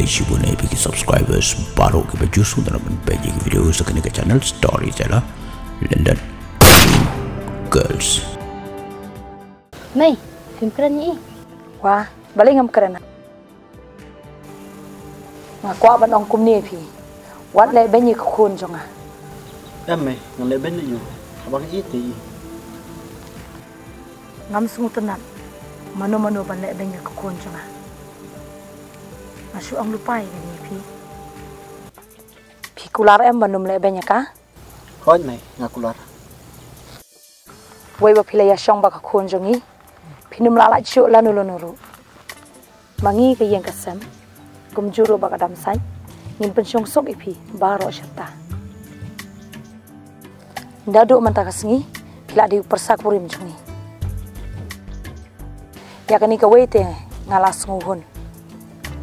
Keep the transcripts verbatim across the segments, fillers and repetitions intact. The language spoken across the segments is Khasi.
Shibun ïa phi ki subscribers baroh kiba ju sngewtynnat ban peit ïa ki video sa kane ka channel Storyteller London Girls. Mei, phim kren ïa i? Wa, balei ngam kren? Nga kwah ban ong kumne ïa phi. Wat leh beiñ ïa ka khun jong nga. Em mei, ngan leh beiñ ïa u. Haba nga ïeit ïa i. Ngam sngewtynnat mano mano ban leh beiñ ïa ka khun jong nga. Nga shu ong lypa ïa kane ïa phi. Phi kular em ban ym leh beiñ ïa ka? Hooid mei, nga kular. Wei ba phi la ïashong bad ka khun jong i, phin ym lah lait shuh lano lano ruh. Ma ngi ka ïing ka sem, kumjuh ruh bad ka dam saiñ, ngin pynshong suk ïa phi baroh shata. Naduh mynta ka sngi phi la dei u pyrsa kurim jong ngi. Ïa kane kawei te nga la sngewhun.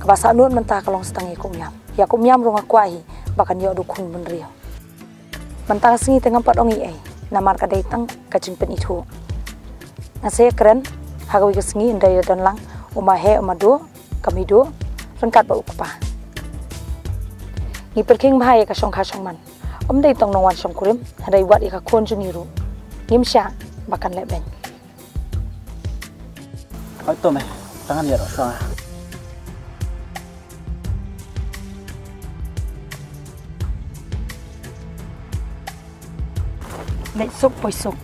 Kaba sah nud mynta ka long sa tang ïa ka umïam. Ïa ka umïam ruh nga kwah hi ba kan ïoh da u khun bynriew. Mynta ka sngi te ngam pat ong ei ei namar ka dei tang ka jingpynithuh. Nga sa ïakren ha kawei ka sngi ynda ïa don lang u Maheh, u Maduh, ka Miduh ryngkat bad u kpa. Ngi pyrkhing bha ïa ka shongkha shongman. Ym dei tang nongwan shongkurim, hynrei wat ïa ka khun jong ngi ruh ngim shah ba kan leh beiñ. Hooid to mei, tang ngan ïaroh shuwa. Leit suk poi suk.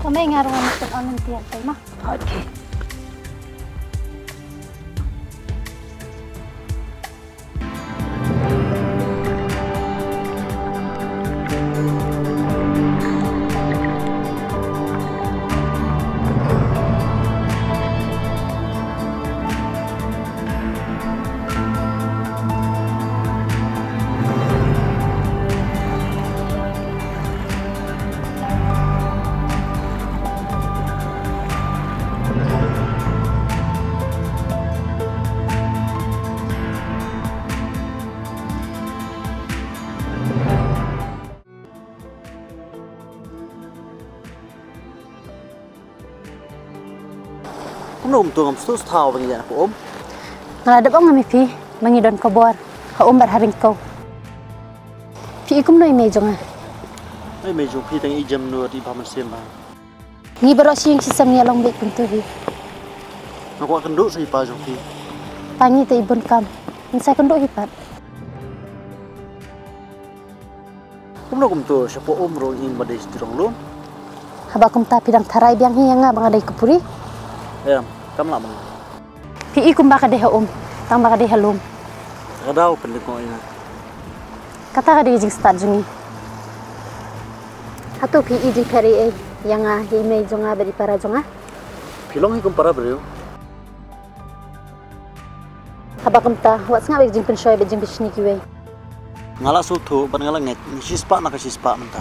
To mei, nga ruh ngan pyn on lynti hangtei ma. Okay. Kumno kumto ngam sngewthuh ban ïa ka um? Nga la dep ong ïa phi, ma ngi don khubor ha um bad ha ryngkew. Phi i kumno i mei jong nga? Ai mei jong phi tang i jem nud i ba mynsiem ba. Ngi baroh shi ïing shi sem ngi ïa long beit kumto hi. Nga kwah kynduh sa i pa jong phi. Pa ngi te i bun kam. Ngin sa kynduh hi pat. Kumno kumto shapoh um ruh ïing ba dei shi jrong lum. Haba kumta phi dang tharai biang hi ïa nga ba nga dei ka puri. Em, kam lah ba nga. Phi i kumba ka dei ha um, tang ba ka dei ha lum. Ka daw pynlip mo ïa nga. Kata ka dei ka jingstad jong ngi. Hato phi i jingpher ei ei ïa nga, ïa i mei jong nga bad i para jong nga? Phi long hi kum para briew. Haba kumta wat sngap ïa ka jingpynshoi bad jingbishni kiwei. Nga la sngewthuh bad nga la ngeit, ngi shispah na ka shispah mynta.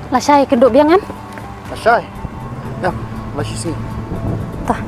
Lashai kynduh biang em? Lashai. Em, lashai sngi. Ta.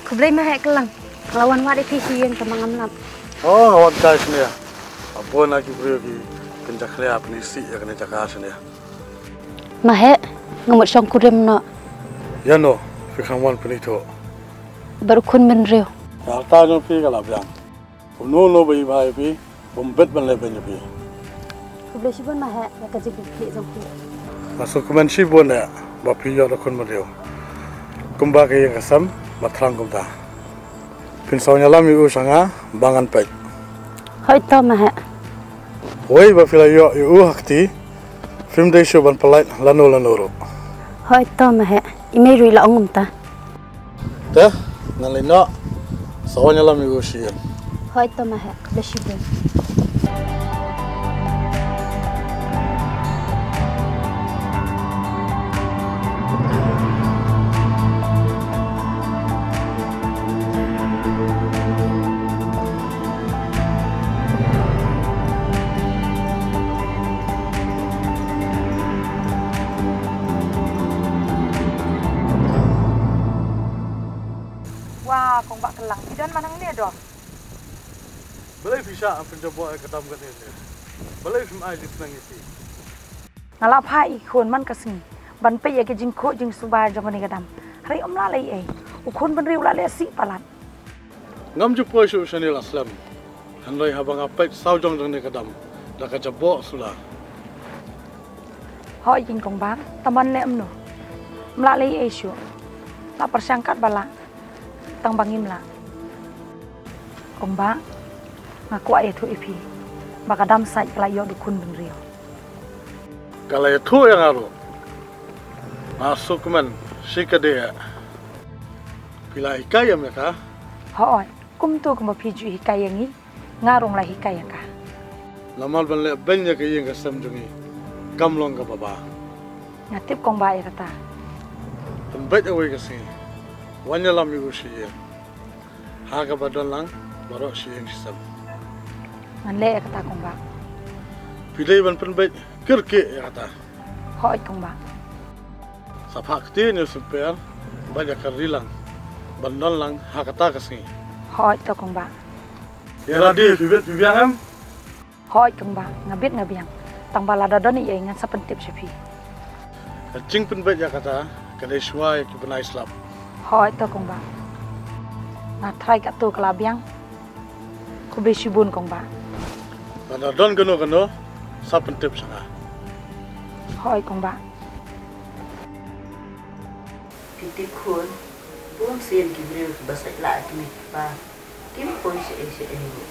Khublei Maheh Kylang. Nga la wan wad ïa phi sha ïing tangba ngam lap. Oh, nga wan kai shane. Bun na ki briew ki pynjakhlia pynhisih ïa kane jaka shane. Maheh, nga mut shongkurim noh. Ïano, phi kham wan pynithuh? Bad u khun bynriew. Ka rta jong phi ka la biang. Uno uno ba i bha ïa phi, bym bit ban leh beiñ ïa phi. Khublei shibun Maheh ïa ka jingpynkhreh jong phi. Nga sngewkmen shibun eh ba phi ïoh da khun bynriew. Kumba ka ïing ka sem ba thrang kumta. Phin saw ïalam ïa u sha nga ba ngan peit. Hooid to ma heh. Wei ba phi la ïoh ïa u ha kti, phim dei shuh ban pyllait lano lano ruh. Hooid to ma heh. I mei ruh i la ong kumta. Te ngan leit noh. Saw ïalam ïa u sha ïing. Hooid to ma heh. Khublei shibun. Wa kong Bah Kylang, phi don man hangne don? Balei phi shah pynjaboh ïa ka dam kane ne? Balei phim ai jingpynang ïa phi? Nga la phah ïa i khun man ka sngi ban peit ïa ka jingkhuid jingsuba jong kane ka dam. Hynrei um lah leh ei ei. U khun bynriew u la leh sih palat. Ngam ju poi shuh shane la slem. Hynrei haba nga peit saw jong jong kane ka dam da ka jaboh sula. Hooid kong Bah, tang ban leh kumno? Um lah leh ei ei shuh. La pyrshang katba lah. Tang ba ngim lah. Kong Bah, nga kwah ïathuh ïa phi ba ka dam sait ka la ïoh da u khun bynriew. Ka la ïathuh ïa nga ruh. Nga sngewkmen shikatdei. Phi la hikai ïa me ka? Hooid, kumto kumba phi ju hikai ïa ngi, nga ruh nga la hikai ïa ka. Namar ban leh beiñ ïa ka ïing ka sem jong ngi kam long kaba bha. Nga tip kong Bah ïa kata. Pynbeit awei ka sngi, wan ïalam ïa u sha ïing. Ha kaba don lang baroh shi ïing shi sem. Ngan leh ïa kata kong Bah. Phi dei ban pynbeit kyrkieh ïa kata. Hooid kong Bah. Sa phah ktien ïa u Symper bad ïa ka Rilang ban don lang ha kata ka sngi. Hooid to kong Bah. Ïa lade phi bit phi biang em? Hooid kong Bah, nga bit nga biang. Tang ba lada don ei ei ngan sa pyntip sha phi. Ka jingpynbeit ïa kata ka dei shuwa ïa ki bnai slap. Hooid to kong Bah. Nga trai katto ka la biang. Khublei shibun kong Bah. Lada don kano kano sa pyntip sha nga. Hooid kong Bah. Phi tip khun, bun sien ki briew kiba sait lah ïa ki mei ki pa. Kim poi shaei shaei ruh.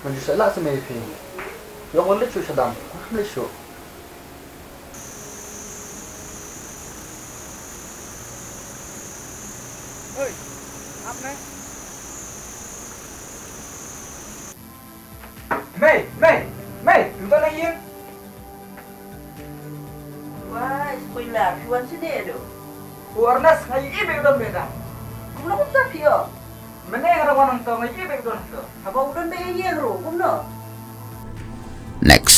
Ngan ju sait lah seh mei ïa phi. Ïoh wan leit shuh sha dam, wan leit shuh. Hei, ap ne. Mei, mei, mei, phi don ha ïing? Wai, spoiler, phi wan shane do? O Ernest, nga ïohi ba u don bad nga. Kumno kumta phi ïoh? Mynne nga dang wan hangto, nga ïohi ba u don hangto. Haba u don bad ïa ïing ruh, kumno? Next